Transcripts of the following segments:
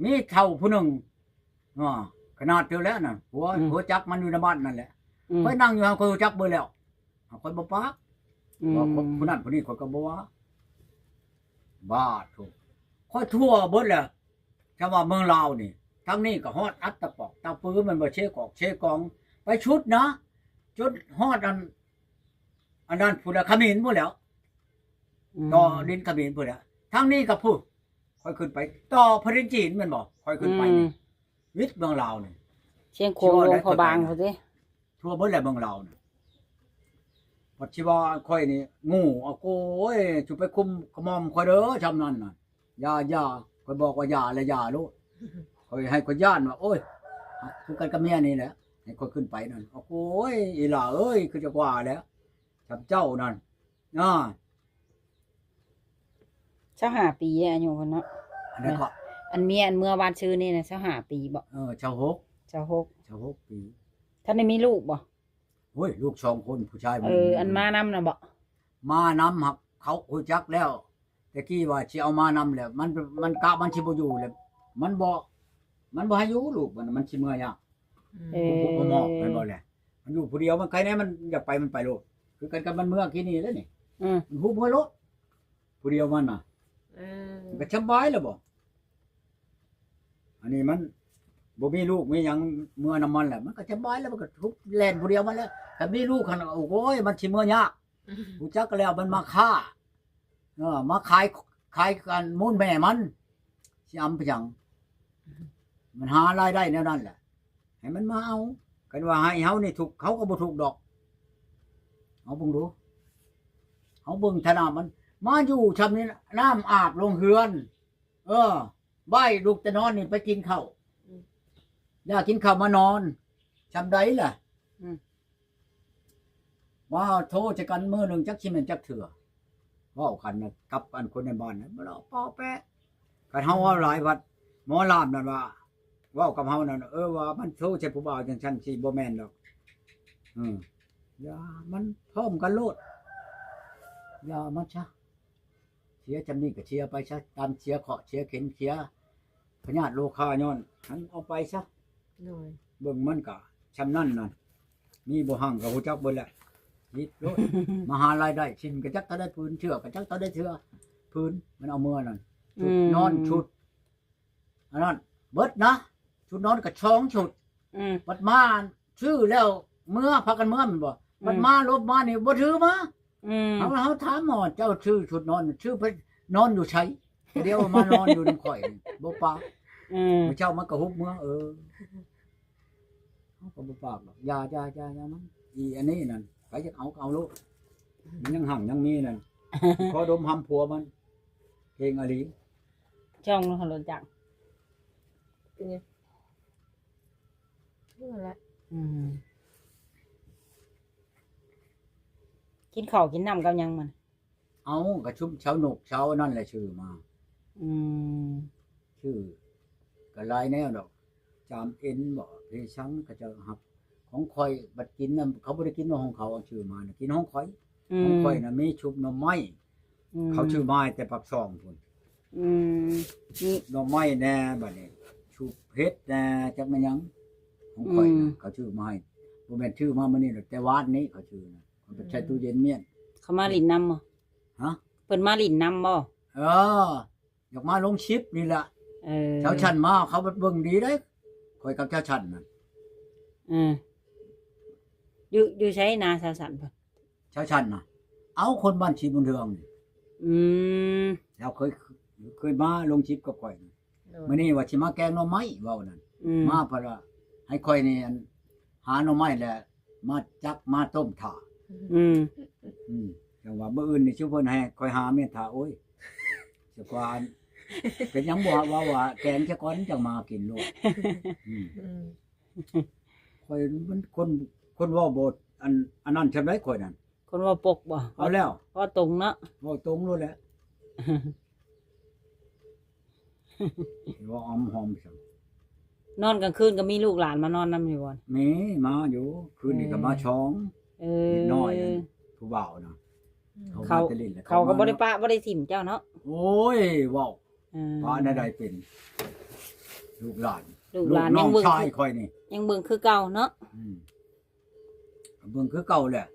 ມີເຖົ້າຜູ້ໜຶ່ງ ອາ ຂະໜາດເທື່ອແລ້ວນັ້ນ ຫົວ ອືມ ຫົວຈັກມັນຢູ່ໃນບ້ານນັ້ນແຫຼະ ອືມ ຂ້ອຍນັ່ງຢູ່ຫັ້ນ ຂ້ອຍຮູ້ຈັກເບິດແລ້ວ ຂ້ອຍບໍ່ປາກ ອືມ ວ່າຄົນຜູ້ນັ້ນຜູ້ນີ້ ຂ້ອຍກໍບໍ່ວ່າ. ບາດໂທ້ ຂ້ອຍທົ່ວເບິດແລ້ວ ຈະວ່າເມືອງລາວນີ້ ທາງນີ້ກໍຮອດອັດຕະປອກຕະປື ແມ່ນບໍ່ ເຊກອກເຊກອງ ໄປຊຸດນະ ຈົນຮອດອັນ ອັນນັ້ນພຸ້ນລະ ຂະເໝນພຸ້ນແຫຼ້ວ ອືມ ຕໍ່ດິນຂະເໝນພຸ້ນແຫຼ້ວ ທາງນີ້ກໍພຸ້ນ ຂ້ອຍຂຶ້ນໄປຕໍ່ແຜ່ນດິນຈີນແມ່ນບໍ່ ຂ້ອຍຂຶ້ນໄປນີ້ ອືມ ວິດເມືອງລາວນີ້ ຊຽງຂວາງ ຫຼວງພະບາງພຸ້ນຕິ ທົ່ວເບິດແຫຼະເມືອງລາວນີ້ ບັດຊິວ່າຂ້ອຍນີ້ໂງ່ ອາໂກຍ ຈະໄປຄຸມຂະໝ່ອມຂ້ອຍເດີ ຊ່ຳນັ້ນນະ ຢ່າ ຢ່າ ຂ້ອຍບອກວ່າຢ່າ ແລະຢ່າໂລດ ຂ້ອຍໃຫ້ ຂ້ອຍຢ້ານວ່າ ໂອ້ຍ ຄືກັນກັບເມຍນີ້ແຫຼະ ໃຫ້ຂ້ອຍຂຶ້ນໄປນັ້ນ ອາໂກຍ ອີ່ຫຼ້າເອີຍ ຄືຈັກວ່າແຫຼະ ຊ່ຳເຈົ້ານັ້ນ ອາ ຊາວຫ້າປີເດ້ອາຍຸເພິ່ນເນາະ ອັນໃດເກາະ ອັນເມຍ ອັນເມື່ອວານຊືນນີ້ນະ ຊາວຫ້າປີບໍ? ເອີ ຊາວຫົກ ຊາວຫົກ ຊາວຫົກປີ ທັນໄດ້ມີລູກບໍ? ໂອ້ຍ ລູກສອງຄົນ ຜູ້ຊາຍຜູ້ຍິງ ເອີ ອັນມານຳນະບໍ? ມານຳ ຮັບເຂົາຮູ້ຈັກແລ້ວ ແຕ່ກີ້ວ່າຊິເອົາມານຳແຫຼະ ມັນ ມັນກະມັນຊິບໍ່ຢູ່ແຫຼະ ມັນບໍ່ ມັນບໍ່ໃຫ້ຢູ່ ລູກມັນ ມັນຊິເມືອຍາກ ອືມ ເອີ ຜູ້ ຜູ້ໝໍແມ່ນບໍ່ແຫຼະ ມັນຢູ່ຜູ້ດຽວ ມັນໃຄແນ່ ມັນຢາກໄປມັນໄປໂລດ ຄືກັນກັບມັນເມືອກີ້ນີ້ແຫຼະນີ້ ອືມ ມັນຮູ້ເມືອໂລດ ຜູ້ດຽວມັນນະ ເອີ ມັນກໍສະບາຍແລ້ວບໍ? ອັນນີ້ມັນບໍ່ມີລູກມີຫຍັງເມືອນຳມັນແຫຼະ ມັນກໍສະບາຍແລ້ວ ມັນກໍທຸບແລ່ນຜູ້ດຽວມັນແຫຼະ ຄັນມີລູກຫັ້ນ ໂອ້ຍ ມັນຊິເມືອຍາກ ຮູ້ຈັກແລ້ວ ມັນມາຄ້າ ເອີ ມາຂາຍ ຂາຍກັນມູນແມ່ມັນ ຊິອຳໄປຫຍັງ ມັນຫາລາຍໄດ້ແນວນັ້ນແຫຼະ ໃຫ້ມັນມາເອົາ ຄັນວ່າໃຫ້ເຮົານີ້ທຸກ ເຮົາກໍບໍ່ທຸກດອກ ເຮົາເບິ່ງດູ ເຮົາເບິ່ງຖານະມັນ ມາຢູ່ຊ່ຳນີ້ ນ້ຳອາບລົງເຮືອນ ເອີ ໄວ້ລຸກແຕ່ນອນນີ້ໄປກິນເຂົ້າ ອືມ ຢ່າກິນເຂົ້າມານອນ ຊ່ຳໃດລະ ອືມ ວ່າໂທໃສ່ກັນມື້ໜຶ່ງຈັກຊິແມ່ນຈັກເທື່ອ ເວົ້າກັນນະ ກັບອັນຄົນໃນບ້ານນະ ບໍ່ເລາະປໍແປະ ຄັນເຮົາເວົ້າຫຼາຍພັດ ໝໍລາມນັ້ນວ່າ ເວົ້າກັບເຮົານັ້ນ ເອີ ວ່າມັນໂທໃສ່ຜູ້ບ່າວຈັ່ງຊັ້ນຊິບໍ່ແມ່ນດອກ ອືມ ຢ່າ ມັນພ້ອມກັນໂລດ ຢ່າມັນຊະ ເສຍຈຳນີ້ກໍເສຍໄປຊະ ຕາມເສຍເຄາະເສຍເຂັນເສຍພະຍາດໂລຄາຍ້ອນຫັ້ນ ເອົາໄປຊະ ໂດຍ ເບິ່ງມັນກະຊ່ຳນັ້ນນະ ມີບໍ່ຮັ່ງກໍຮູ້ຈັກເບິດແຫຼະ ວິດໂລດ ມະຫາລາຍໄດ້ ສິ້ນກໍຈັກເທົ່າໃດຜືນ ເສື້ອກໍຈັກເທົ່າໃດເທື່ອຜືນ ມັນເອົາເມືອນັ້ນ ຊຸດ ອືມ ນອນ ຊຸດ ອັນນັ້ນເບິດນະ ຊຸດນອນກໍສອງຊຸດ ອືມ ບັດມາຊື້ແລ້ວເມືອ ພາກັນເມືອແມ່ນບໍ່ ອືມ ບັດມາລົບມານີ້ບໍ່ຖືມາ ອືມ ເຮົາ ເຮົາຖາມໝໍ ເຈົ້າຊື້ຊຸດນອນ ຊື້ໄປນອນຢູ່ໃສ ດຽວມານອນຢູ່ນຳຂ້ອຍນີ້ ບໍ່ປາກ ອືມ ມື້ເຊົ້າມັນກໍຮຸບເມືອ ເອີ ເຮົາກໍບໍ່ປາກດອກ ຢ່າ ຢ່າ ຢ່າ ຢ່າມັນ ອີອັນນີ້ນັ້ນ ໃຜຢາກເອົາກໍເອົາໂລດ ມັນຍັງຮັ່ງຍັງມີນັ້ນ ຂໍດົມຫຳຜົວມັນ ເກັ່ງອີ່ຫຼີ ຊ່ອງລົດຈັກ ເປັນຫຍັງ? ນັ້ນແຫຼະ ອືມ ກິນເຂົ້າກິນນ້ຳກັບຫຍັງມັນ? ເອົາ ກະຊຸມເຊົານົກເຊົານັ້ນແຫຼະ ຊື້ມາ ອືມ ຊື້ກະຫຼາຍແນວດອກ ຈາມເອັນບໍ ເພຊັງ ເຂົາເຈົ້າຮັບ ຂອງຂ້ອຍບັດກິນນະ ເຂົາບໍ່ໄດ້ກິນຂອງເຂົາ ເອົາຊື້ມານະ ກິນຂອງຂ້ອຍ ອືມ ຂອງຂ້ອຍນະ ມີຊຸບໜໍ່ໄມ້ ອືມ ເຂົາຊື້ມາໃຫ້ແຕ່ປາກຊ່ອງພຸ້ນ ອືມ ໜໍ່ໄມ້ແດ່ ບັດນີ້ຊຸບເຫັດແດ່ ຈັກແມ່ນຫຍັງ ຂອງຂ້ອຍນະ ອືມ ເຂົາຊື້ມາໃຫ້ ບໍ່ແມ່ນຊື້ມາມື້ນີ້ດອກ ແຕ່ວານນີ້ເຂົາຊື້ນະ ເອົາໄປໃສ່ຕູ້ເຢັນມ້ຽນ ເຂົາມາຫຼິ້ນນຳບໍ? ຮະ? ເພິ່ນມາຫຼິ້ນນຳບໍ? ເອີ ຢາກມາລົງຄລິບນີ້ລະ ເອີ ເຈົ້າຊັ້ນມາ ເຂົາເບິ່ງດີເດ້ ຂ້ອຍກັບເຈົ້າຊັ້ນນັ້ນ ເອີ ຢູ່ ຢູ່ໃສນາຊາວສັນເພິ່ນ? ຊາວສັນນະ ເອົາ ຄົນບ້ານສີບຸນເຮືອງນີ້ ອືມ ລາວເຄີຍ ເຄີຍມາລົງຄລິບກັບຂ້ອຍ ໂດຍ ມື້ນີ້ວ່າຊິມາແກງໜໍ່ໄມ້ ເວົ້ານັ້ນ ອືມ ມາເພິ່ນວ່າໃຫ້ຂ້ອຍນີ້ ອັນ ຫາໜໍ່ໄມ້ແຫຼະ ມາຈັກມາຕົ້ມຖ້າ ອືມ ອືມ ຈັ່ງວ່າມື້ອື່ນນີ້ຊຸເພິ່ນໃຫ້ຂ້ອຍຫາເມັດຖ້າ ໂອ້ຍ ສະກວານ ເປັນຫຍັງບໍ່ເວົ້າວ່າແກງຊະກ່ອນຈັ່ງມາກິນໂລດ ອືມ ອືມ ຂ້ອຍມັນຄົນ ຄົນເວົ້າບໍ່ ອັນ ອັນນັ້ນຊ່ຳໃດຂ້ອຍນັ້ນ ຄົນເວົ້າປົກບໍ? ເອົາແລ້ວ ເວົ້າຕົງເນາະ ເວົ້າຕົງໂລດແຫຼະ ເວົ້າອຳຫອມຊັ້ນ ນອນກາງຄືນກໍມີລູກຫຼານມານອນນຳຢູ່ບໍ່? ມີ ມາຢູ່ ຄືນນີ້ກໍມາ ເອີ ຊ່ອງ ເອີ ເດັກນ້ອຍນັ້ນ ຜູ້ບ່າວນະ ອືມ ເຂົາມາແຕ່ຫຼິ້ນແລ້ວ ເຂົາ ເຂົາກໍບໍ່ໄດ້ປະບໍ່ໄດ້ຖິ້ມເຈົ້າເນາະ ໂອ້ຍ ເວົ້າ ເອີ ປະແນວໃດເປັນ ລູກຫຼານ ລູກຫຼານ ລູກນ້ອງ ຍັງເບິ່ງ ຊາຍຂ້ອຍນີ້ ຍັງເບິ່ງຄືເກົ່າເນາະ. ອືມ ເບິ່ງຄືເກົ່າແຫຼະ.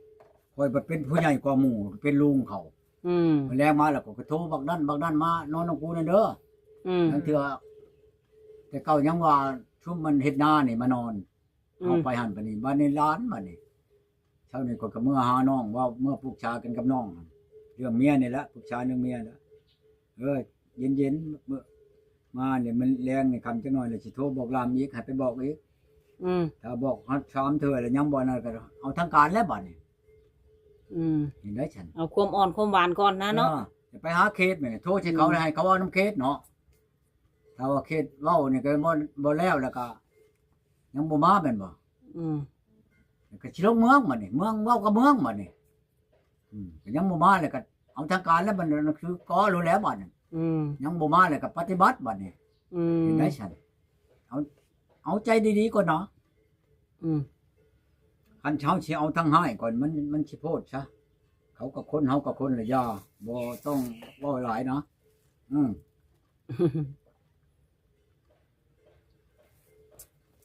ຂ້ອຍບັດເປັນຜູ້ໃຫຍ່ກວ່າໝູ່ ເປັນລຸງເຂົາ. ອືມ ມື້ແລງມາແລ້ວກໍໂທບັກນັ້ນບັກນັ້ນມານອນນຳກູແດ່ເດີ. ອືມ ລາງເທື່ອ ແຕ່ເກົ່າຍັງວ່າຊຸມມັນເຮັດນານີ້ມານອນ. ອືມ ເອົາໄປຫັ້ນ ບາດນີ້ ບາດນີ້ຫຼານ ບາດນີ້ ເຊົ້ານີ້ຂ້ອຍກໍເມືອຫານ້ອງ ເວົ້າເມືອປຶກສາກັນກັບນ້ອງ ເລື່ອງເມຍນີ້ແຫຼະ ປຶກສາເລື່ອງເມຍແຫຼະ. ເອີ ເຢັນໆ ເມືອ ມານີ້ມັນແລງນີ້ ຄ່ຳຈັກໜ້ອຍແລ້ວຊິໂທບອກລາມອີກ ໃຫ້ໄປບອກອີກ. ອືມ ຖ້າບອກຮອດສາມເທື່ອແລ້ວຍັງບໍ່ນັ້ນ ກໍເອົາທາງການແລ້ວບາດນີ້. ອືມ ເຫັນໄດ້ຊັ້ນ ເອົາຄວາມອ່ອນຄວາມຫວານກ່ອນນະເນາະ. ເອີ ຈະໄປຫາເຂດແມ່ນ ໂທໃສ່ເຂົາ ອືມ ແລ້ວໃຫ້ເຂົາເວົ້ານຳເຂດເນາະ. ຖ້າວ່າເຂດເວົ້ານີ້ກໍບໍ່ ບໍ່ແລ້ວ ແລ້ວກໍຍັງບໍ່ມາແມ່ນບໍ່? ອືມ ແລ້ວກໍຊິລົງເມືອງບາດນີ້ ເມືອງເວົ້າກັບເມືອງບາດນີ້. ອືມ ກໍຍັງບໍ່ມາ ແລ້ວກໍເອົາທາງການແລ້ວ ບັດນັ້ນຄືກໍໂລດແລ້ວບາດນີ້. ອືມ ຍັງບໍ່ມາ ແລ້ວກໍປະຕິບັດບາດນີ້. ອືມ ເຫັນໄດ້ຊັ້ນ ເອົາ ເອົາໃຈດີໆກ່ອນນະ. ອືມ ຄັນເຮົາຊິເອົາທາງຮ້າຍກ່ອນ ມັນ ມັນຊິໂພດຊະ. ເຂົາກໍຄົນ ເຮົາກໍຄົນລະຢ່າ ບໍ່ຕ້ອງເວົ້າຫຼາຍນະ. ອືມ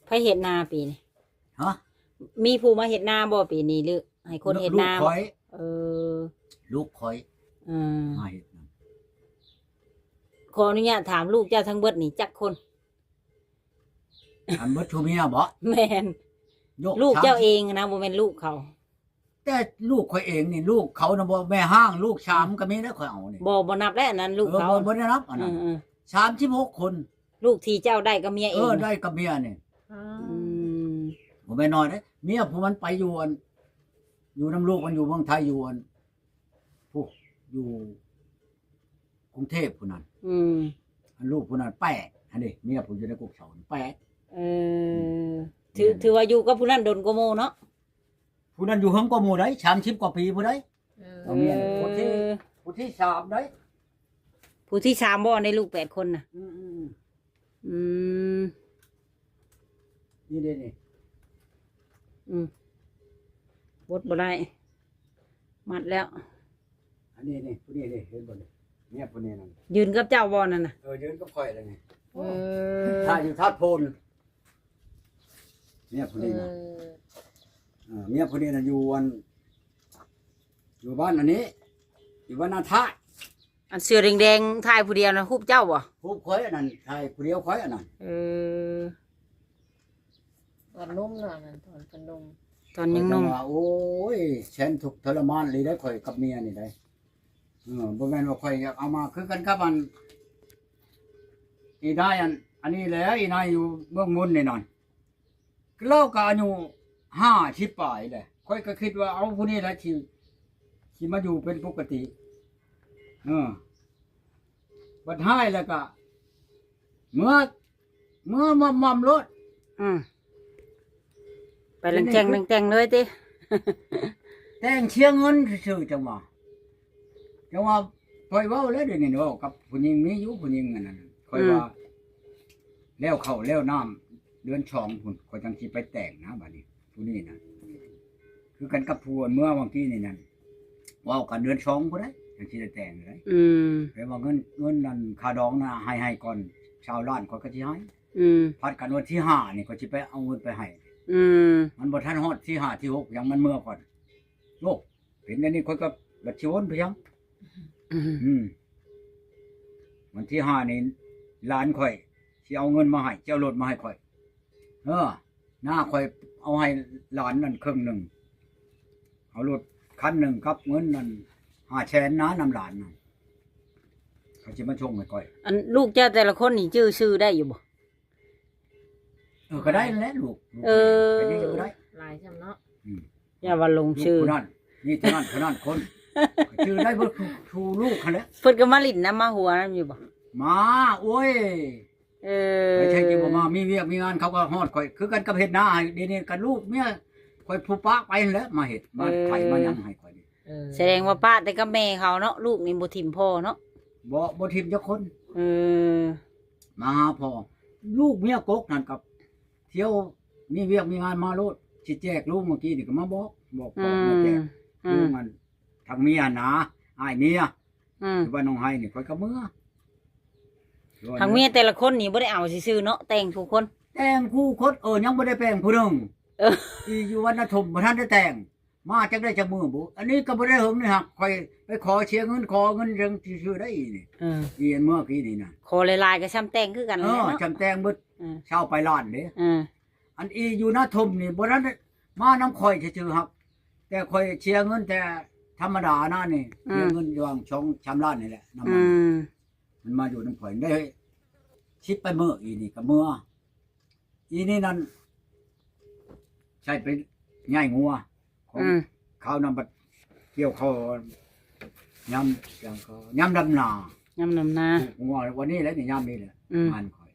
ໃຜເຮັດນາປີນີ້? ຮະ? ມີຜູ້ມາເຮັດນາບໍ່ປີນີ້ ຫຼືໃຫ້ຄົນເຮັດນາ? ລູກຂ້ອຍ ເອີ ລູກຂ້ອຍ ເອີ ມາເຮັດນາ. ຂໍອະນຸຍາດຖາມ ລູກເຈົ້າທັງເບິດນີ້ຈັກຄົນ? ອັນເບິດຜູ້ເມຍບໍ? ແມ່ນ ລູກເຈົ້າເອງນະ ບໍ່ແມ່ນລູກເຂົາ. ແຕ່ລູກຂ້ອຍເອງນີ້ ລູກເຂົານະບໍ່ ແມ່ຮ້າງລູກສາມກໍມີໄດ໋ ຂ້ອຍເອົານີ້. ບໍ່ ບໍ່ນັບແລ້ວອັນນັ້ນ ລູກເຂົາ ບໍ່ ບໍ່ໄດ້ນັບອັນນັ້ນ. ເອີໆ ສາມສິບຫົກຄົນ ລູກທີ່ເຈົ້າໄດ້ກັບເມຍເອງ. ເອີ ໄດ້ກັບເມຍນີ້. ອືມ ບໍ່ແມ່ນນ້ອຍເດ້. ເມຍຜູ້ມັນໄປຢູ່ອັນ ຢູ່ນຳລູກມັນຢູ່ເມືອງໄທ ຢູ່ອັນ ຜູ້ ຢູ່ກຸງເທບຜູ້ນັ້ນ. ອືມ ອັນລູກຜູ້ນັ້ນແປດ ຫັ້ນເດ້ ເມຍຜູ້ຢູ່ໃນກົກເສົາແປດ. ເອີ ອືມ ຖື ຖືວ່າຢູ່ກັບຜູ້ນັ້ນດົນກວ່າໝູ່ເນາະ. ຜູ້ນັ້ນຢູ່ເຫິງກວ່າໝູ່ໄດ໋ ສາມສິບກວ່າປີພຸ້ນໄດ໋. ເອີ ເອົາເມຍຜູ້ທີ່ ເອີ ຜູ້ທີ່ສາມໄດ໋. ຜູ້ທີ່ສາມບໍ່ ໃນລູກແປດຄົນນະ? ອືມໆໆ ອືມ ນີ້ເດ້ນີ້. ອືມ ບົດບໍ່ໄດ້ ມັດແລ້ວ. ອັນນີ້ນີ້ ຜູ້ນີ້ນີ້ ເຫັນບໍ່ນີ້? ເມຍຜູ້ນີ້ນັ້ນ ຢືນກັບເຈົ້າບໍ່ນັ້ນນະ? ເອີ ຢືນກັບຂ້ອຍແລ້ວນີ້. ເອີ ຖ້າຢູ່ທາດໂພນ ເມຍຜູ້ນີ້ນະ. ເອີ ເອີ ເມຍຜູ້ນີ້ນະຢູ່ອັນ ຢູ່ບ້ານອັນນີ້ ຢູ່ບ້ານນາທາດ. ອັນເສື້ອແດງໆ ຖ່າຍຜູ້ດຽວນະ ຮູບເຈົ້າບໍ່? ຮູບຂ້ອຍອັນນັ້ນ ຖ່າຍຜູ້ດຽວຂ້ອຍອັນນັ້ນ. ເອີ ຕອນໜຸ່ມເນາະ ອັນນັ້ນຕອນເພິ່ນໜຸ່ມ ຕອນຍັງໜຸ່ມ. ໂອ້ຍ ແສນທຸກທໍລະມານອີ່ຫຼີໄດ໋ ຂ້ອຍກັບເມຍນີ້ໄດ໋. ເອີ ບໍ່ແມ່ນວ່າຂ້ອຍຢາກເອົາມາ ຄືກັນກັບອັນ ອີນາຍອັນ ອັນນີ້ແຫຼະ ອີນາຍຢູ່ເມືອງມົນນີ້ນັ້ນ ລາວກໍອາຍຸຫ້າສິບປາຍແຫຼະ. ຂ້ອຍກໍຄິດວ່າ ເອົາ ຜູ້ນີ້ແຫຼະ ຊິ ຊິມາຢູ່ເປັນປົກກະຕິ. ເອີ ບັດຮ້າຍແລ້ວກໍເມືອ ເມືອມອມໆໂລດ. ອືມ ໄປແລ້ງແຈ້ງແລ້ງແຈ້ງເລີຍຕິ? ແຕ່ງເສຍເງິນຊື່ໆ ຈັ່ງວ່າ ຈັ່ງວ່າຂ້ອຍເວົ້າແລ້ວ ດຽວນີ້ເວົ້າກັບຜູ້ຍິງ ມີຢູ່ຜູ້ຍິງອັນນັ້ນ ຂ້ອຍວ່າ ອືມ ແລ້ວເຂົ້າແລ້ວນ້ຳເດືອນສອງພຸ້ນ ຂ້ອຍຈັ່ງຊິໄປແຕ່ງນະ. ບາດນີ້ຜູ້ນີ້ນະ ຄືກັນກັບຜູ້ເມື່ອຫວ່າງກີ້ນີ້ນັ້ນ ເວົ້າກັນເດືອນສອງພຸ້ນໃດ໋ ຈັ່ງຊິໄດ້ແຕ່ງໄດ໋. ອືມ ແປວ່າເງິນ ເງິນນັ້ນຄ່າດອງນະ ໃຫ້ ໃຫ້ກ່ອນຊາວລ້ານ ຂ້ອຍກໍຊິໃຫ້. ອືມ ພັດກັນວັນທີຫ້ານີ້ ຂ້ອຍຊິໄປເອົາເງິນໄປໃຫ້. ອືມ ມັນບໍ່ທັນຮອດທີຫ້າທີຫົກ ຍັງ ມັນເມືອກ່ອນ. ໂອ້ ເປັນອັນນີ້ ຂ້ອຍກໍບັດຊິວົນໄປຫຍັງ? ອືມ ອືມ ວັນທີຫ້ານີ້ ຫຼານຂ້ອຍຊິເອົາເງິນມາໃຫ້ ຊິເອົາລົດມາໃຫ້ຂ້ອຍ. ເອີ ນ້າຂ້ອຍເອົາໃຫ້ຫຼານນັ້ນເຄິ່ງໜຶ່ງ ເອົາລົດຄັນໜຶ່ງກັບເງິນນັ້ນຫ້າແສນນະ ນຳຫຼານນັ້ນ ເຂົາຊິມາສົ່ງໃຫ້ຂ້ອຍ. ອັນລູກເຈົ້າແຕ່ລະຄົນນີ້ຈື່ຊື່ໄດ້ຢູ່ບໍ່? ເອີ ກໍໄດ້ແຫຼະລູກ ເອີ ກໍຍັງຈະບໍ່ໄດ້ ຫຼາຍຊ່ຳເນາະ. ອືມ ຢ່າວ່າຫຼົງຊື່ ຜູ້ນັ້ນ ມີເທົ່ານັ້ນເທົ່ານັ້ນຄົນ ຊື່ໄດ້ເບິດ ຄື ຄືລູກຫັ້ນແຫຼະ. ເພິ່ນກໍມາຫຼິ້ນນຳມາຫົວນຳຢູ່ບໍ່? ມາ ໂອ້ຍ ເອີ ໄປໃສຊິບໍ່ມາ ມີວຽກມີງານ ເຂົາກໍຮອດຂ້ອຍ ຄືກັນກັບເຮັດນາໃຫ້. ດຽວນີ້ກໍລູກເມຍຂ້ອຍຜູ້ປະໄປຫັ້ນແຫຼະ ມາເຮັດ ມາ ເອີ ໄຖມາຫຍັງໃຫ້ຂ້ອຍນີ້. ເອີ ສະແດງວ່າປະແຕ່ກັບແມ່ເຂົາເນາະ ລູກນີ້ບໍ່ຖິ້ມພໍ່ເນາະ. ບໍ່ ບໍ່ຖິ້ມຈັກຄົນ. ເອີ ມາຫາພໍ່ ລູກເມຍກົກນັ້ນກໍທ່ຽວ ມີວຽກມີງານມາໂລດ ຊິແຈກລຸງ ເມື່ອກີ້ນີ້ກໍມາບອກ ບອກ ອືມ ມາແຈກ ອືມ ລຸງ ອັນ ທາງເມຍນະ ອ້າຍເມຍ ອືມ ຢູ່ບ້ານໜອງໄຮນີ້ ຂ້ອຍກໍເມືອ ທາງເມຍແຕ່ລະຄົນນີ້ບໍ່ໄດ້ເອົາຊື່ໆເນາະ ແຕ່ງຄູ່ຄົນ ແຕ່ງຄູ່ຄົນ ເອີ ຍັງບໍ່ໄດ້ແປງຜູ້ໜຶ່ງ ເອີ ອີຢູ່ວັດນາທົ່ມບໍ່ທັນໄດ້ແຕ່ງ ມາຈັກໄດ້ຈັກມື້ບຸ ອັນນີ້ກໍບໍ່ໄດ້ເຫິງນີ້ ຫາກຂ້ອຍໄປຂໍເສຍເງິນ ຂໍເງິນຈັ່ງຊື່ໆໄດ໋ອີນີ້ ເອີ ອີອັນເມື່ອກີ້ນີ້ນະ ຂໍຫຼາຍໆກໍຊ່ຳແຕ່ງຄືກັນ ເອີ ແຫຼະເນາະ ຊ່ຳແຕ່ງເບິດ ເອີ ຊາວປາຍລ້ານເດ້ ເອີ ອັນອີຢູ່ນາທົ່ມນີ້ບໍ່ທັນໄດ້ມານຳຂ້ອຍຊື່ໆ ຫາກແຕ່ຂ້ອຍເສຍເງິນແຕ່ທຳມະດານະນີ້ ເສຍເງິນຢູ່ຫວ່າງສອງສາມລ້ານນີ້ແຫຼະ ນຳມັນ ມັນມາຢູ່ນຳຂ້ອຍໄດ້ສິບປາຍມື້ ອີນີ້ກໍເມືອ ອີນີ້ນັ້ນໃຊ້ໄປຍ້າຍງົວຂອງ ອືມ ເຂົານຳ ບັດກ່ຽວເຂົ້າຍາມ ຍາມດຳນາ ຍາມດຳນາ ປູກງົວ ວັນນີ້ແຫຼະນີ້ ຍາມນີ້ແຫຼະ ອືມ ງານຂ້ອຍ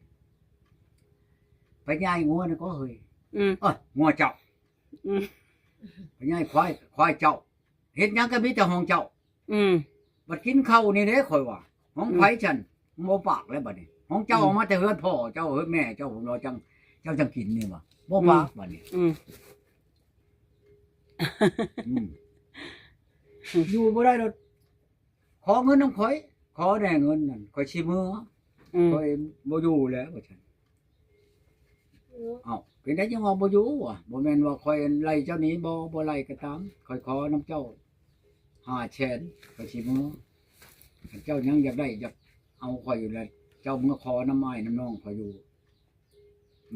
ໄປຍ້າຍງົວນີ້ກໍເຮີ້ຍ ອືມ ເອີຍ ງົວເຈົ້າ ອືມ ໄປຍ້າຍຄວາຍ ຄວາຍເຈົ້າ ເຮັດຫຍັງກໍມີແຕ່ຂອງເຈົ້າ ອືມ ບັດກິນເຂົ້ານີ້ເດ້ ຂ້ອຍວ່າ ຂອງ ອືມ ໃຜຊັ້ນ ບໍ່ປາກແລ້ວບັດນີ້ ຂອງເຈົ້າ ອືມ ເອົາມາແຕ່ເຮືອນພໍ່ເຈົ້າ ເຮືອນແມ່ເຈົ້າ ເພິ່ນວ່າຈັ່ງ ເຈົ້າຈັ່ງກິນນີ້ວ່າ ບໍ່ປາກ ອືມ ບັດນີ້ ອືມ ອືມ ຢູ່ບໍ່ໄດ້ດອກ ຂໍເງິນນຳຂ້ອຍ ຂໍແດ່ເງິນນັ້ນ ຂ້ອຍຊິເມືອ ອືມ ຂ້ອຍບໍ່ຢູ່ແລ້ວ ວ່າຊັ້ນ ເອົ້າ ເປັນໄດຈັ່ງວ່າບໍ່ຢູ່ວະ? ບໍ່ແມ່ນວ່າຂ້ອຍໄລ່ເຈົ້າໜີບໍ່? ບໍ່ໄລ່ກໍຕາມ ຂ້ອຍຂໍນຳເຈົ້າຫ້າແສນ ຂ້ອຍຊິເມືອ ຄັນເຈົ້າຍັງຢາກໄດ້ ຢາກເອົາຂ້ອຍຢູ່ແລ້ວ ເຈົ້າເມືອຂໍນຳອ້າຍນຳນ້ອງຂ້ອຍຢູ່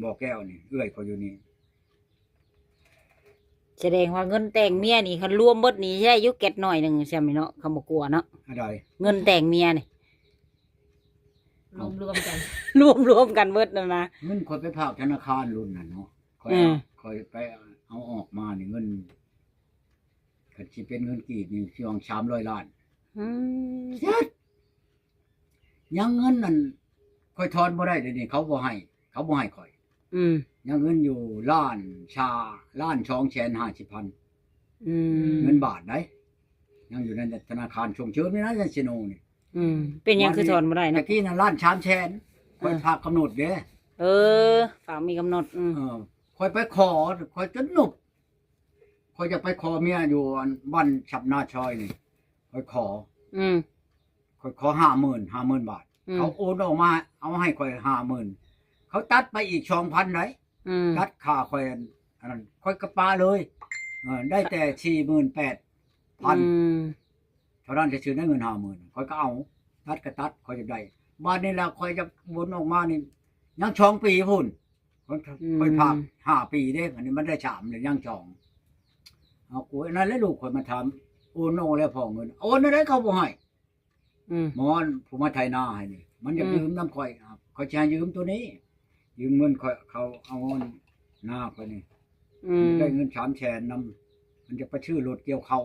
ບໍ່ແກ້ວນີ້ ເອື້ອຍຂ້ອຍຢູ່ນີ້. ສະແດງວ່າເງິນແຕ່ງເມຍນີ້ ຄັນລວມເບິດນີ້ ຊິໄດ້ຢູ່ແກັດໜ້ອຍໜຶ່ງ ຊ່ຳນີ້ເນາະ ຄຳວ່າກົວເນາະ ອັນໃດ? ເງິນແຕ່ງເມຍນີ້ ລວມໆກັນ ລວມໆກັນເບິດນັ້ນນະ ເງິນຂ້ອຍໄປຝາກທະນາຄານລຸ້ນນັ້ນເນາະ ຂ້ອຍ ເອີ ຂ້ອຍໄປເອົາອອກມານີ້ ເງິນ ຄັນຊິເປັນເງິນກີບນີ້ ຊິຫວັງສາມຮ້ອຍລ້ານ ອືມ ຍັງເງິນນັ້ນ ຂ້ອຍຖອນບໍ່ໄດ້ ດຽວນີ້ເຂົາບໍ່ໃຫ້ ເຂົາບໍ່ໃຫ້ຂ້ອຍ ອືມ ຍັງເງິນຢູ່ລ້ານຊາ ລ້ານສອງແສນຫ້າສິບພັນ ອືມ ເງິນບາດໃດ໋ ຍັງຢູ່ໃນທະນາຄານຊົງເຊີມນີ້ນະ ໃນເຊໂນນີ້ ອືມ ເປັນຫຍັງຄືຖອນບໍ່ໄດ້ນະ? ຕະກີ້ນັ້ນລ້ານສາມແສນ ຂ້ອຍ ເອີ ຝາກກຳນົດເດ້ ເອີ ຝາກມີກຳນົດ ອືມ ເອີ ຂ້ອຍໄປຂໍ ຂ້ອຍຈົນໜຸບ ຂ້ອຍຈະໄປຂໍເມຍຢູ່ອັນບ້ານສັບນາຊອຍນີ້ ຂ້ອຍຂໍ ອືມ ຂ້ອຍຂໍຫ້າໝື່ນ ຫ້າໝື່ນບາດ ອືມ ເຂົາໂອນອອກມາເອົາໃຫ້ຂ້ອຍຫ້າໝື່ນ ເຂົາຕັດໄປອີກສອງພັນໃດ໋ ອືມ ຕັດຄ່າຂ້ອຍອັນ ອັນນັ້ນ ຂ້ອຍກໍປະເລີຍ ເອີ ໄດ້ແຕ່ສີ່ໝື່ນແປດພັນ ອືມ ເທົ່ານັ້ນຊື່ໆ ໄດ້ເງິນຫ້າໝື່ນ ຂ້ອຍກໍເອົາ ຕັດກໍຕັດ ຂ້ອຍຢາກໄດ້ ບາດນີ້ລະຂ້ອຍຈະວົນອອກມານີ້ ຍັງສອງປີພຸ້ນ ຂ້ອຍ ອືມ ຂ້ອຍຝາກຫ້າປີເດ້ ອັນນີ້ມັນໄດ້ສາມແລ້ວ ຍັງສອງ ເອົາ ໂອ້ຍ ນັ້ນແຫຼະ ລູກຂ້ອຍມາຖາມ ໂອນອອກແລ້ວພໍ່ເງິນ ໂອນແນວໃດເຂົາບໍ່ໃຫ້ ອືມ ໝໍນຜູ້ມາໄຖນາໃຫ້ນີ້ ມັນຢາກ ອືມ ຢືມນຳຂ້ອຍ ຂ້ອຍຊິໃຫ້ຢືມໂຕນີ້ ຢືມເງິນຂ້ອຍ ເຂົາເອົານາຂ້ອຍນີ້ ອືມ ໄດ້ເງິນສາມແສນນຳ ມັນຈະໄປຊື້ລົດກ່ຽວເຂົ້າ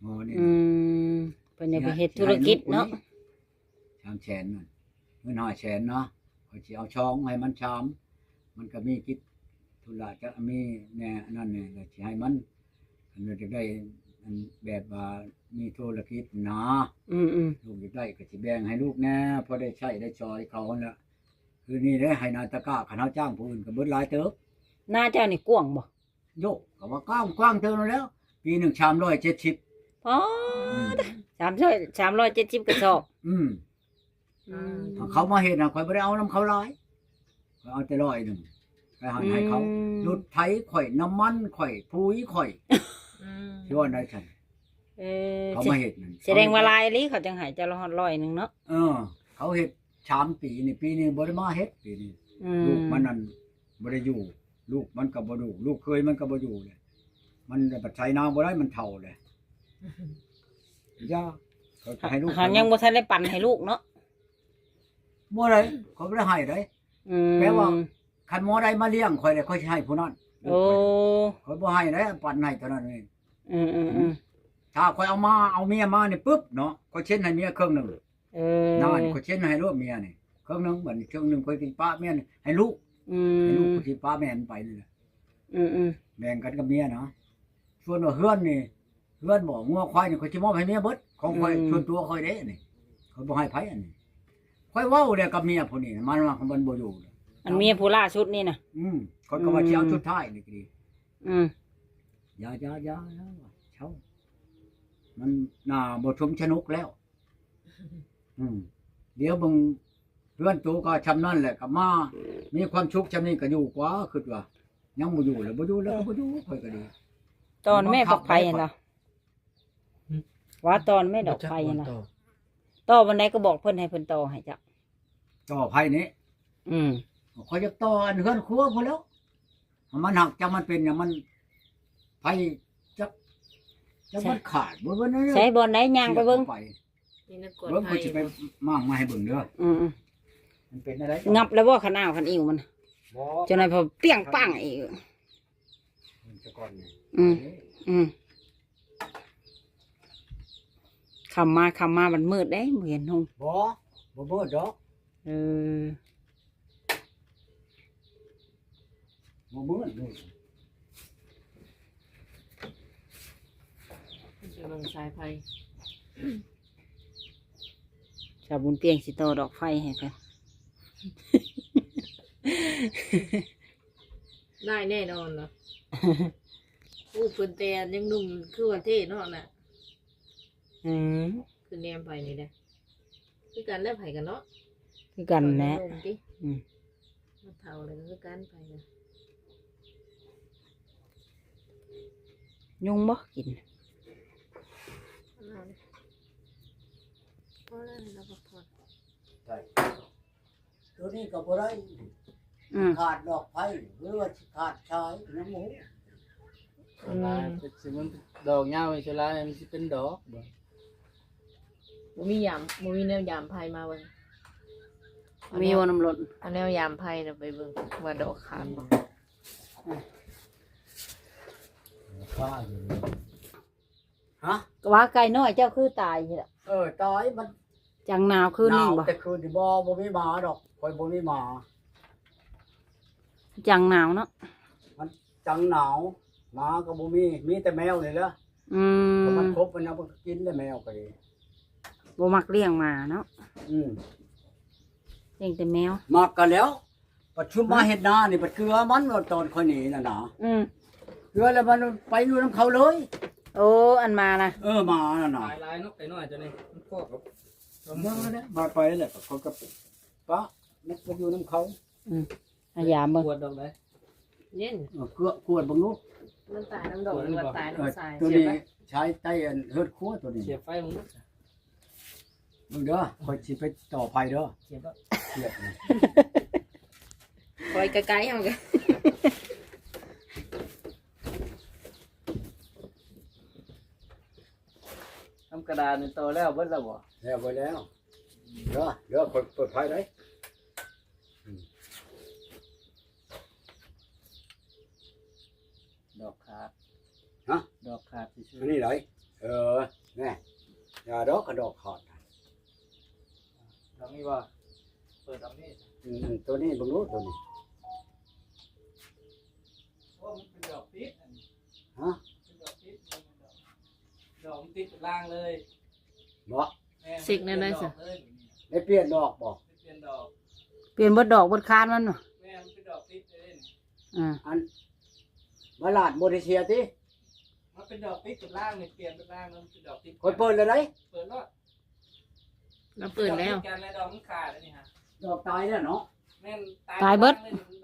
ໝໍນີ້ ອືມ ເພິ່ນຢາກໄປເຮັດທຸລະກິດເນາະ ສາມແສນນັ້ນ ເງິນຫ້າແສນນະ ຂ້ອຍຊິເອົາສອງໃຫ້ມັນສາມ ມັນກໍມີກິດທຸລະ ຈະມີແດ່ອັນນັ້ນແດ່ ກໍຊິໃຫ້ມັນ ຄັນວ່າຈະໄດ້ອັນແບບວ່າມີທຸລະກິດນະ ອືມໆ ລູກຢາກໄດ້ກໍຊິແບ່ງໃຫ້ລູກແດ່ ພໍໄດ້ໃຊ້ໄດ້ສອຍເຂົາຫັ້ນລະ ຄືນີ້ເດ້ ໄຮ່ນາຕາກ້າ ຄັນເຮົາຈ້າງຜູ້ອື່ນກໍເບິດຫຼາຍເຕີບ ນາເຈົ້ານີ້ກວ້າງບໍ່? ໂຢ ກໍວ່າກວ້າງ ກວ້າງເຕີບນັ້ນແຫຼ້ວ ປີໜຶ່ງສາມຮ້ອຍເຈັດສິບ ອໍ ອືມ ສາມຮ້ອຍ ສາມຮ້ອຍເຈັດສິບກະສອບ ອືມ ອືມ ຖ້າເຂົາມາເຮັດນະ ຂ້ອຍບໍ່ໄດ້ເອົານຳເຂົາຫຼາຍ ຂ້ອຍເອົາແຕ່ຮ້ອຍໜຶ່ງ ໄປໃຫ້ເຂົາ ອືມ ລົດໄຖຂ້ອຍ ນ້ຳມັນຂ້ອຍ ປຸ໋ຍຂ້ອຍ ອືມ ຊິວ່າໄດ້ຊັ້ນ ເອີ ເຂົາມາເຮັດນັ້ນ ສະແດງວ່າຫຼາຍອີ່ຫຼີ ເຂົາຈັ່ງໃຫ້ເຈົ້າຮອດຮ້ອຍໜຶ່ງເນາະ ເອີ ເຂົາເຮັດສາມປີນີ້ ປີນີ້ບໍ່ໄດ້ມາເຮັດ ປີນີ້ ອືມ ລູກມັນນັ້ນ ບໍ່ໄດ້ຢູ່ ລູກມັນກໍບໍ່ຢູ່ ລູກເຂີຍມັນກໍບໍ່ຢູ່ແຫຼະ ມັນໄປໄຖນາບໍ່ໄດ້ ມັນເຖົ້າແລ້ວ ຢ່າ ຂ້ອຍກໍໃຫ້ລູກ ຫາ ຍັງບໍ່ທັນໄດ້ປັນໃຫ້ລູກເນາະ ບໍ່ໄດ້ ຂ້ອຍບໍ່ໄດ້ໃຫ້ໃດ ອືມ ແປວ່າ ຄັນໝໍໃດມາລ້ຽງຂ້ອຍແລ້ວ ຂ້ອຍຊິໃຫ້ຜູ້ນັ້ນ ໂອ້ ຂ້ອຍບໍ່ໃຫ້ໃດ ປັນໃຫ້ເທົ່ານັ້ນເອງ ອືມໆໆ ຖ້າຂ້ອຍເອົາມາ ເອົາເມຍມານີ້ປຶບເນາະ ຂ້ອຍເຊັນໃຫ້ເມຍເຄິ່ງໜຶ່ງ ເອີ ນັ້ນ ຂ້ອຍເຊັນໃຫ້ໂລດເມຍນີ້ ເຄິ່ງໜຶ່ງ ບັດນີ້ເຄິ່ງໜຶ່ງຂ້ອຍຊິປະເມຍໃຫ້ລູກ ອືມ ໃຫ້ລູກ ຂ້ອຍຊິປະແມ່ມັນໄປນີ້ແຫຼະ ອືມໆ ແບ່ງກັນກັບເມຍນະ ສ່ວນວ່າເຮືອນນີ້ ເຮືອນບໍ່ ງົວຄວາຍນີ້ ຂ້ອຍຊິມອບໃຫ້ເມຍເບິດ ຂອງຂ້ອຍ ອືມ ສ່ວນຕົວຂ້ອຍເດ້ນີ້ ຂ້ອຍບໍ່ໃຫ້ໃຜອັນນີ້ ຂ້ອຍເວົ້າແລ້ວກັບເມຍຜູ້ນີ້ ມັນວ່າມັນບໍ່ຢູ່ ອັນເມຍຜູ້ລ່າສຸດນີ້ນະ ອືມ ຂ້ອຍກໍວ່າ ອືມ ຊິເອົາສຸດທ້າຍນີ້ກໍດີ ອືມ ຢ່າໆໆ ເຊົາ ມັນໜ້າບໍ່ສົມສະໜຸກແລ້ວ ອືມ ດຽວເບິ່ງ ເຮືອນໂຕກໍຊ່ຳນັ້ນແຫຼະ ກໍມາມີຄວາມສຸກຊ່ຳນີ້ກໍຢູ່ກວ່າ ຄິດວ່າ ຍັງບໍ່ຢູ່ແລ້ວ ບໍ່ຢູ່ແລ້ວກໍບໍ່ຢູ່ ຂ້ອຍກໍດີ. ຕອນແມ່ບັກໄຟຫັ້ນນະ ວ່າຕອນແມ່ດອກໄຟຫັ້ນນະ ຕໍ່ວັນໃດກໍບອກເພິ່ນໃຫ້ເພິ່ນຕໍ່ໃຫ້ເຈົ້າ ຕໍ່ໄຟນີ້ ອືມ ຂ້ອຍຢາກຕໍ່ອັນເຮືອນຄົວພຸ້ນແຫຼ້ວ ມັນຫັກ ຈັກມັນເປັນຫຍັງ ມັນໄຟຈັກ ຈັກມັນຂາດບໍ່ເບິ່ງ ໃສບ່ອນໃດ ຍ່າງໄປເບິ່ງ ໄປ ນີ້ນະ ກວດ ເບິ່ງ ໄຟ ຂ້ອຍຊິໄປມ້າງມາໃຫ້ເບິ່ງເດີ ອືມ ມັນເປັນແນວໃດ ງັບແລ້ວບໍ່ ຄັນອ້າວຄັນອີ່ວມັນ ບໍ່ ຈັ່ງໃດພໍປ່ຽງປ້າງອີກ ມັນສະກ່ອນນີ້ ອືມ ອືມ ຄ່ຳມາ ຄ່ຳມາມັນມືດເດ້ ບໍ່ເຫັນຫຸ່ງ ບໍ່ ບໍ່ມືດດອກ ເອີ ບໍ່ມືດເລີຍ ເບິ່ງສາຍໄຟ ຊາວບຸນປ່ຽງຊິຕໍ່ດອກໄຟໃຫ້ເພິ່ນ ໄດ້ແນ່ນອນເນາະ ຮູ້ເພິ່ນແຕ່ຍັງໜຸ່ມຄືວ່າເທ່ເນາະນະ ອືມ ຄືແນມໄປນີ້ແຫຼະ ຄືກັນແຫຼະ ໃຜກັນເນາະ ຄືກັນແຫຼະ ອືມ ມາເຖົ້າແລ້ວກໍຄືກັນ ໃຜກັນ ຍຸງບໍ່ກິນ ພໍແລ້ວ ໃຫ້ລາວພັກຜ່ອນ ໄດ້ ຕົວນີ້ກໍບໍ່ໄດ້ ອືມ ຂາດດອກໄຟ ຫຼືວ່າຊິຂາດສາຍ ຍັງບໍ່ຮູ້ ສ່ວນຫຼາຍ ອືມ ຊິມັນດອກຍາວ ສ່ວນຫຼາຍມັນຊິເປັນດອກ ບໍ່ ບໍ່ມີຢາມ ບໍ່ມີແນວຢາມໄຟມາເບິ່ງ ມີບໍ່ນຳລົດ ເອົາແນວຢາມໄຟນະໄປເບິ່ງວ່າດອກຂາດບໍ່ ຄາຢູ່ ຮະ ວ່າໄກ່ນ້ອຍເຈົ້າຄືຕາຍນີ້ລະ ເອີ ຕາຍ ມັນ ຈັງໜາວຄືນນີ້ບໍ່ ແຕ່ຄືນນີ້ບໍ່ ບໍ່ມີໝາດອກ ຂ້ອຍບໍ່ມີໝາ ຈັງໜາວເນາະ ມັນຈັງໜາວ ໝາກໍບໍ່ມີ ມີແຕ່ແມວນີ້ແຫຼະ ອືມ ກໍມັນຄົບມັນເອົາ ມັນກໍກິນແລ້ວ ແມວກໍດີ ບໍ່ມັກລ້ຽງໝາເນາະ ອືມ ລ້ຽງແຕ່ແມວ ມັກກັນແລ້ວ ບັດຊຸມມາເຮັດນານີ້ ບັດເກືອມັນວ່າຕອນຂ້ອຍໜີນັ້ນນະ ອືມ ເກືອແລ້ວມັນໄປຢູ່ນຳເຂົາເລີຍ ໂອ້ ອັນໝານະ ເອີ ໝານັ້ນນະ ຫຼາຍໆເນາະ ໄກ່ນ້ອຍຕົວນີ້ ມັນຄອກ ເບິ່ງແລ້ວ ມາໄປແລ້ວ ຂ້ອຍກໍປະມັນໄປຢູ່ນຳເຂົາ ອືມ ອາຢາມເບິ່ງ ກວດດອກໃດ ເຢັນ ເອີ ເກືອກວດເບິ່ງດູ ມັນຕາຍນຳດອກ ກວດ ຫຼືວ່າຕາຍນຳ ເອີ ສາຍ ຕົວນີ້ ສາຍໃຕ້ອັນເຮືອນຄົວຕົວນີ້ ສຽບໄຟເບິ່ງດູ ເບິ່ງເດີ ຂ້ອຍຊິໄປຕໍ່ໄຟເດີ ສຽບ ສຽບ ຂ້ອຍກະໄກເຮົາກະ ທຳກະດານນີ້ຕໍ່ແລ້ວເບິດແລ້ວບໍ່ ແລ້ວເບິດແລ້ວ ເດີ ເດີ ຂ້ອຍເປີດໄຟໄດ້ ອືມ ດອກຂາດ ຮະ ດອກຂາດຊື່ໆ ອັນນີ້ໃດ ເອີ ແນ່ ຢ່າດອກ ກະດອກຂາດ ດອກນີ້ບໍ່ ເປີດດອກນີ້ ອືມ ໂຕນີ້ເບິ່ງດູ ໂຕນີ້ ໂອ້ ມັນເປັນດອກຕິດ ອັນນີ້ ຮະ ເປັນດອກຕິດ ດອກມັນຕິດກັບລ່າງເລີຍ ບໍ່ ແມ່ນ ຊິກແນວໃດຊະ ໄດ້ປ່ຽນດອກບໍ່ ໄດ້ປ່ຽນດອກ ປ່ຽນເບິດດອກເບິດຄານມັນ ແມ່ນ ມັນເປັນດອກຕິດເລີຍ ອ່າ ອັນ ມາລາດບໍ່ໄດ້ເສຍຕິ ມັນເປັນດອກຕິດກັບລ່າງນີ້ ປ່ຽນເປັນລ່າງ ມັນເປັນດອກຕິດ ຂ້ອຍເປີດແລ້ວໃດ ເປີດໂລດ ລາວເປີດແລ້ວ ດອກຕິດກັນແລ້ວ ດອກມັນຂາດແລ້ວນີ້ຮະ ດອກຕາຍແລ້ວເນາະ ແມ່ນ ຕາຍ ຕາຍເບິດ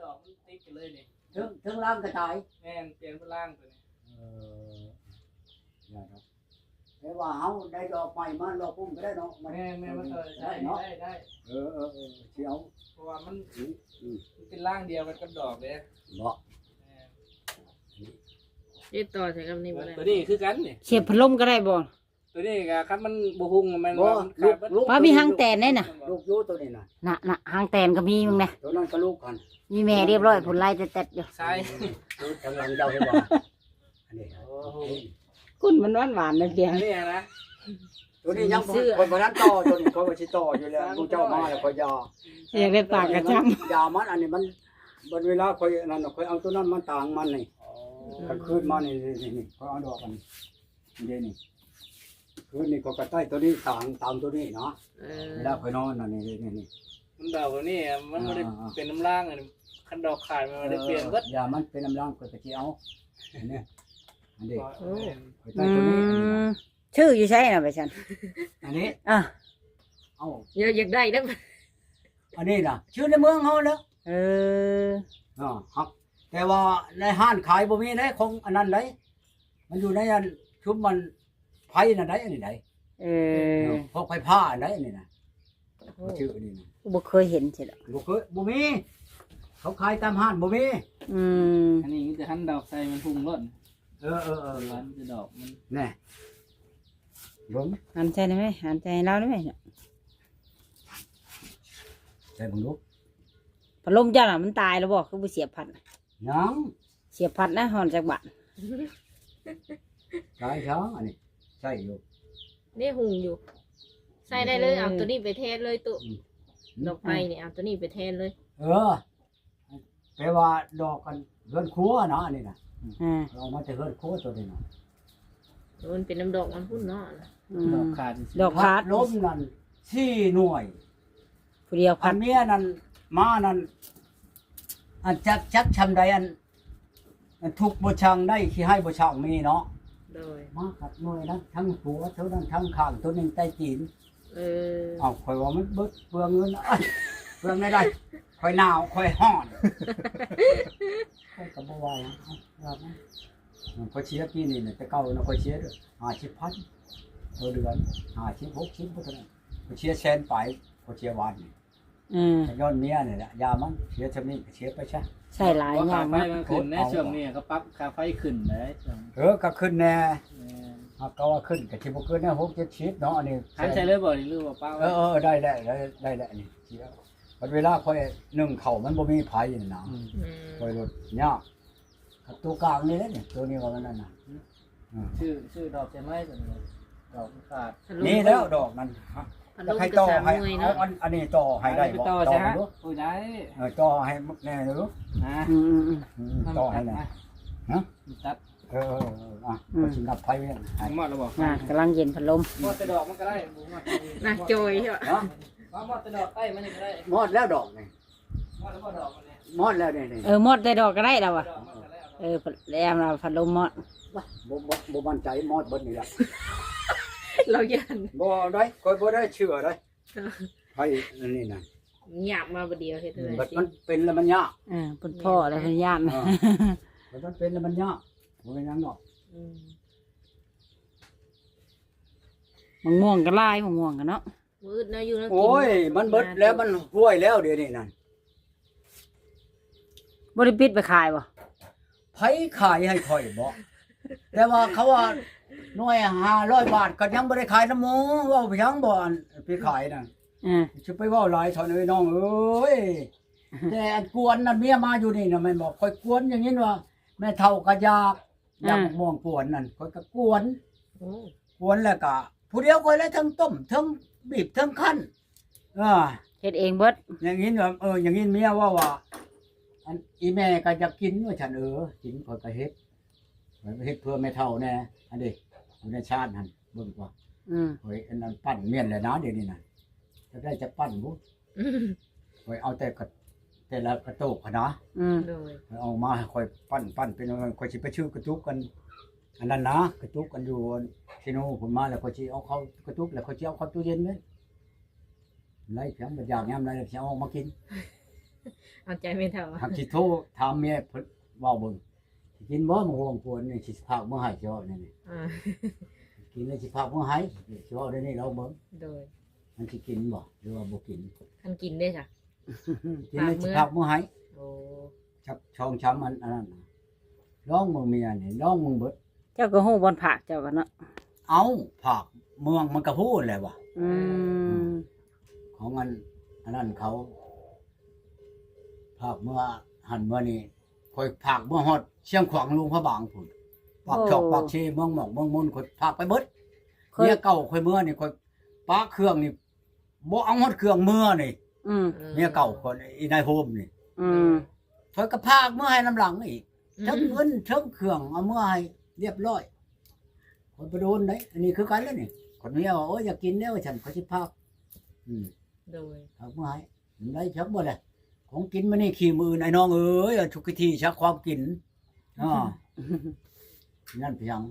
ດອກມັນຕິດກັນເລີຍນີ້ ເທິງ ເທິງລ່າງກໍຕາຍ ແມ່ນ ປ່ຽນເປັນລ່າງຕົວນີ້ ເອີ ຢ່າດອກ ແຕ່ວ່າເຮົາໄດ້ດອກໃໝ່ມາດອກພຸ້ນກໍໄດ້ເນາະ ມັນ ແມ່ນໆ ມັນກໍໃຊ້ໄດ້ເນາະ ໄດ້ ໄດ້ ເອີ ເອີ ເອີ ຊິເອົາ ເພາະວ່າມັນ ອືມ ອືມ ມັນເປັນລ່າງດຽວກັນກັບດອກເດ້ ເນາະ ແມ່ນ ຕິດຕໍ່ໃສ່ກັບນີ້ບໍ່ໄດ້ ຕົວນີ້ຄືກັນນີ້ ສຽບພັດລົມກໍໄດ້ບໍ່ ຕົວນີ້ກໍຄັນມັນບໍ່ຮຸ່ງແມ່ນ ບໍ່ ວ່າມັນຂາດເບິດ ລູກ ວ່າມີຫາງແຕນໄດ້ນະ ລູກຢູ່ຕົວນີ້ນະ ນະ ນະ ຫາງແຕນກໍມີມຶງນະ ຕົວນັ້ນກໍລູກຫັ້ນ ມີແມ່ຮຽບຮ້ອຍພຸ້ນ ໄລ່ແຕດໆຢູ່ ໃຊ່ ຢູ່ທາງຫຼັງເຈົ້າເຫັນບໍ່ ອັນນີ້ ໂອ້ໂຫ ກຸ້ນມັນຫວານໆນະ ພຽງ ອັນນີ້ນະ ຕົວນີ້ຍັງບໍ່ ຂ້ອຍບໍ່ທັນຕໍ່ ຕົວນີ້ຂ້ອຍວ່າຊິຕໍ່ຢູ່ແລ້ວ ໝູ່ເຈົ້າມາແລ້ວຂ້ອຍຢາ ຢາກໄດ້ປາກກະຈຳ ຢາມັນ ອັນນີ້ມັນ ບັດເວລາຂ້ອຍອັນນັ້ນ ຂ້ອຍເອົາຕົວນັ້ນມາຕາງມັນນີ້ ອໍ ກາງຄືນມານີ້ ນີ້ ນີ້ ຂ້ອຍເອົາດອກອັນນີ້ ນີ້ເດ້ນີ້ ຄືນນີ້ຂ້ອຍກໍໃຊ້ຕົວນີ້ຕາງ ຕາງຕົວນີ້ນະ ເອີ ເວລາຂ້ອຍນອນນະ ນີ້ ນີ້ ນີ້ ມັນດອກຕົວນີ້ ມັນບໍ່ໄດ້ ອ່າ ເປັນນ້ຳລາງ ອັນຄັນດອກຂາດມັນບໍ່ໄດ້ປ່ຽນເບິດ ເອີ ຢ່າມັນເປັນນ້ຳລາງ ຂ້ອຍກໍຊິເອົາ ອັນນີ້ ອັນນີ້ ໂອ້ ຂ້ອຍໃຊ້ຕົວນີ້ ອືມ ອັນນີ້ນະ ຊື້ຢູ່ໃສນະວ່າຊັ້ນ ອັນນີ້ ອ່າ ເອົ້າ ຢາກ ຢາກໄດ້ນຳ ອັນນີ້ນະ ຊື່ໃນເມືອງເຮົາແຫຼະ. ເອີ ເນາະ ແຕ່ວ່າໃນຮ້ານຂາຍບໍ່ມີໃດ ຂອງອັນນັ້ນໃດ ມັນຢູ່ໃນອັນຊຸມມັນໄຜນັ້ນໃດ ອັນນີ້ໃດ. ເອີ ເອີ ພວກໄຟຟ້າອັນໃດ ອັນນີ້ນະ. ໂອ້ ບໍ່ຖືກອັນນີ້ນະ ບໍ່ເຄີຍເຫັນຊີ້ດອກ. ບໍ່ເຄີຍ ບໍ່ມີ ເຂົາຂາຍຕາມຮ້ານບໍ່ມີ. ອືມ ອັນນີ້ມີແຕ່ຫັ້ນດອກໃສ່ມັນພຸ່ງໂລດ. ເອີໆໆ ມັນຈະດອກມັນແນ່ ເບິ່ງ ຫັນໃສ່ໄດ້ໄໝ? ຫັນໃສ່ໃຫ້ລາວໄດ້ໄໝ? ໃສ່ເບິ່ງດູ. ພັດລົມເຈົ້ານະມັນຕາຍແລ້ວບໍ່? ຄືບໍ່ສຽບພັດ? ຍັງ ສຽບພັດນະ ຮ້ອນຈັກບາດ. ຕາຍຊ້າ ອັນນີ້ໃຊ້ຢູ່ ນີ້ຫຸ່ງຢູ່ ໃຊ້ໄດ້ເລີຍ. ເອີ ເອົາໂຕນີ້ໄປແທນເລີຍຕຸ. ອືມ ດອກໄມ້ນີ້ ເອົາໂຕນີ້ໄປແທນເລີຍ. ເອີ ແປວ່າດອກກັນເຮືອນຄົວເນາະ ອັນນີ້ນະ. ອືມ ເອົາມາແຕ່ເຮືອນຄົວໂຕນີ້ນະ. ມັນເປັນນຳດອກມັນພຸ້ນເນາະ. ອືມ ດອກຂາດ ດອກຂາດ ພັດລົມນັ້ນສີ່ໜ່ວຍ ຜູ້ດຽວພັດ. ອັນເມຍນັ້ນມານັ້ນ ອັນຈັກ ຈັກຊ່ຳໃດ ອັນ ອັນທຸກບໍ່ຊ່າງໄດ້ ຂີ້ຮ້າຍບໍ່ຊ່າງມີເນາະ. ໂດຍ ມາກັດໜ່ວຍນັ້ນ ທັງຫົວເທົ່ານັ້ນ ທັງຂ້າງໂຕໜຶ່ງໃຕ້ຕີນ. ເອີ ເອົາ ຂ້ອຍວ່າມັນເບິດເປືອງເງິນ ເປືອງໄດ້ ຂ້ອຍໜາວ ຂ້ອຍຮ້ອນ ຂ້ອຍກໍບໍ່ວ່າຫຍັງ ເອົາ ວ່າມາ. ຂ້ອຍເສຍປີນີ້ນະ ແຕ່ເກົ່ານະ ຂ້ອຍເສຍຫ້າສິບພັນຕໍ່ເດືອນ ຫ້າສິບ ຫົກສິບ ບໍ່ເທົ່ານັ້ນ. ຂ້ອຍເສຍແສນປາຍ ຂ້ອຍເສຍວານນີ້. ອືມ ກໍຍ້ອນເມຍນີ້ແຫຼະ ຢ່າມັນ ເສຍຊ່ຳນີ້ກໍເສຍໄປຊະ. ໃຊ້ຫຼາຍຢ່າງເນາະ ຄ່າໄຟມັນຂຶ້ນແດ່ ຊ່ວງນີ້ກໍປັບຄ່າໄຟຂຶ້ນແດ່. ເອີ ກໍຂຶ້ນແດ່ ແມ່ນ ຫາກກໍວ່າຂຶ້ນກໍຊິບໍ່ເກີນແນວຫົກເຈັດສິບເນາະ. ອັນນີ້ຫັນໃສ່ເລີຍບໍ່ ຫຼືວ່າປະໄວ້? ເອີໆ ໄດ້ແລ້ວ ໄດ້ແລ້ວ ອັນນີ້. ບັດເວລາຂ້ອຍໜຶ້ງເຂົ້າມັນບໍ່ມີໃຜນະ. ອືມ ອືມ ຂ້ອຍລົດຍາກ ກັບຕົວກາງນີ້ແຫຼະນີ້ ຕົວນີ້ວ່າມັນນັ້ນນະ. ອືມ ຊື້ ຊື້ດອກໃສ່ໄມ້ຕົວນີ້ ດອກມັນຂາດ. ນີ້ແລ້ວດອກນັ້ນ ພັດລົມກໍສາມໜ່ວຍເນາະ. ອັນ ອັນນີ້ຕໍ່ໃຫ້ໄດ້ບໍ່? ຕໍ່ໃສ່ຫະ? ໂອ້ຍ ໄດ້. ເອີ ຕໍ່ໃຫ້ແນ່ດູນະ. ອືມໆໆ ອືມ ຕໍ່ໃຫ້ແນ່. ຮະ? ມັນຕັດ. ເອີໆໆ ອ່ະ ອືມ ກໍຊິນັບໄຟແມ່ນ. ໝົດແລ້ວບໍ່? ອ່າ ກຳລັງເຢັນພັດລົມ. ໝົດແຕ່ດອກມັນກໍໄດ້ ບໍ່ໝົດ. ນາງຈອຍເນາະ. ຮະ? ມາໝົດແຕ່ດອກໃຕ້ມັນນີ້ກໍໄດ້. ໝົດແລ້ວດອກນີ້. ໝົດແລ້ວບໍ່ດອກມັນນີ້? ໝົດແລ້ວນີ້ ນີ້. ເອີ ໝົດແຕ່ດອກກໍໄດ້ລະວ່າ. ເອີ ແລ້ວພັດລົມໝົດ. ບໍ່ ບໍ່ ບໍ່ໝັ້ນໃຈ ໝົດເບິດນີ້ລະ. ລາວຢ້ານ. ບໍ່ໄດ້ ຂ້ອຍບໍ່ໄດ້ເຊື່ອໄດ໋. ໄຟອັນນີ້ນະ ຫຍາບມາບໍ່ດຽວເຮັດໃດ໋. ອືມ ມັນເປັນແລ້ວມັນຍາກ. ເອີ ເພິ່ນພໍ້ແລ້ວເພິ່ນຢ້ານ. ເອີ ມັນເປັນແລ້ວມັນຍາກ ບໍ່ແມ່ນຫຍັງດອກ. ອືມ ໝາກມ່ວງກໍຫຼາຍ ໝາກມ່ວງກໍເນາະ. ບໍ່ອຶດແນວຢູ່ແນວກິນ. ໂອ້ຍ ມັນເບິດແລ້ວ ມັນຫ້ວຍແລ້ວດຽວນີ້ນັ້ນ. ບໍ່ໄດ້ປິດໄປຂາຍບໍ່? ໃຜຂາຍໃຫ້ຂ້ອຍບໍ? ແຕ່ວ່າເຂົາວ່າໜ່ວຍຫ້າຮ້ອຍບາດ ກໍຍັງບໍ່ໄດ້ຂາຍນຳໝູ່. ເວົ້າຫຍັງບໍ່ ອັນໄປຂາຍນັ້ນ. ເອີ ຊິໄປເວົ້າຫຼາຍເທາະເອີຍ ນ້ອງເອີຍ. ແຕ່ອັນກວນນັ້ນ ເມຍມາຢູ່ນີ້ນະ ແມ່ນບໍ່? ຂ້ອຍກວນຢ່າງນີ້ວ່າ ແມ່ເຖົ້າກໍຢາກ ຢາກ ອືມ ໝາກມ່ວງກວນນັ້ນ ຂ້ອຍກໍກວນ. ໂອ້ ກວນແລ້ວກໍຜູ້ດຽວຂ້ອຍແຫຼະ ທັງຕົ້ມ ທັງບີບ ທັງຄັ້ນ. ເອີ ເຮັດເອງເບິດ. ຢ່າງນີ້ວ່າ ເອີ ຢ່າງນີ້ເມຍເວົ້າວ່າ ອັນອີແມ່ກໍຢາກກິນວ່າຊັ້ນ. ເອີ ກິນ ຂ້ອຍກໍເຮັດ ຂ້ອຍກໍເຮັດເພື່ອແມ່ເຖົ້າແດ່. ອັນນີ້ຢູ່ໃນຊານຫັ້ນ ເບິ່ງວ່າ ອືມ ຂ້ອຍອັນນັ້ນ ປັ້ນແມ່ນແລ້ວນະ ດຽວນີ້ນະ. ຈັກໄດ້ຈັກປັ້ນບຸ ຂ້ອຍເອົາແຕ່ກະ ແຕ່ລະກະໂຕກຫັ້ນນະ. ອືມ ໂດຍ ຂ້ອຍເອົາມາໃຫ້ຂ້ອຍປັ້ນ ປັ້ນເປັນ ຂ້ອຍຊິໄປຊື້ກະຕຸກອັນ ອັນນັ້ນນະ ກະຕຸກອັນຢູ່ເຊໂນພຸ້ນມາ ແລ້ວຂ້ອຍຊິເອົາເຂົ້າກະຕຸກ ແລ້ວຂ້ອຍຊິເອົາເຂົ້າຕູ້ເຢັນເລີຍ. ໄດ້ພຽງ ບໍ່ຢາກຍາມໃດ ຊິເອົາອອກມາກິນ. ເອົາໃຈແມ່ເຖົ້າ ຫາກຊິໂທຖາມເມຍເພິ່ນເວົ້າເບິ່ງ. ຊິກິນບໍ່ ໝາກມ່ວງກວນນີ້ ຊິຝາກເມືອໃຫ້ ຊິເວົ້າແນວນີ້. ອ່າ ກິນແລ້ວຊິຝາກເມືອໃຫ້ ຊິເວົ້າແນວນີ້ລອງເບິ່ງ. ໂດຍ ມັນຊິກິນບໍ່ ຫຼືວ່າບໍ່ກິນ? ຄັນກິນເດ້ຊະ? ກິນແລ້ວຊິຝາກເມືອໃຫ້. ໂອ້ ຈັກສອງສາມອັນ ອັນນັ້ນນະ ລອງເບິ່ງເມຍນີ້ ລອງເບິ່ງເບິດ. ເຈົ້າກໍຮູ້ບ່ອນຝາກເຈົ້າກໍເນາະ. ເອົ້າ ຝາກເມືອງມັນກໍຮູ້ແຫຼະວ່າ. ອືມ ຂອງອັນ ອັນນັ້ນເຂົາຝາກເມືອຫັ້ນເມືອນີ້. ຂ້ອຍຝາກເມືອຮອດຊຽງຂວາງ ຫຼວງພະບາງພຸ້ນ ປາກຈອກ ໂອ້ ປາກເຊ ເມືອງໝອກ ເມືອງມົນ ຂ້ອຍຝາກໄປເບິດ. ເມຍເກົ່າຂ້ອຍເມືອນີ້ ຂ້ອຍປະເຄື່ອງນີ້ ບໍ່ເອົາຮອດເຄື່ອງເມືອນີ້. ອືມ ເມຍເກົ່າຂ້ອຍ ອີນາຍໂຮມນີ້. ອືມ ຂ້ອຍກໍຝາກເມືອໃຫ້ນຳຫຼັງອີກ ອືມ ທັງເງິນທັງເຄື່ອງ ເອົາເມືອໃຫ້ລຽບຮ້ອຍ. ຂ້ອຍບໍ່ໂດນເດ້ ອັນນີ້ຄືກັນແລ້ວນີ້. ຂ້ອຍເມຍວ່າ ໂອ້ຍ ຢາກກິນແລ້ວ ວ່າຊັ້ນ ຂ້ອຍຊິຝາກ. ອືມ ໂດຍ ຝາກເມືອໃຫ້. ໄດ້ຈັກບໍ່ແຫຼະ ຂອງກິນມື້ນີ້ ຂີ້ມື້ອື່ນ ໄອ້ນ້ອງເອີຍ. ທຸກວິທີຊະຄວາມກິນ. ອ່າ ນັ້ນພຽງ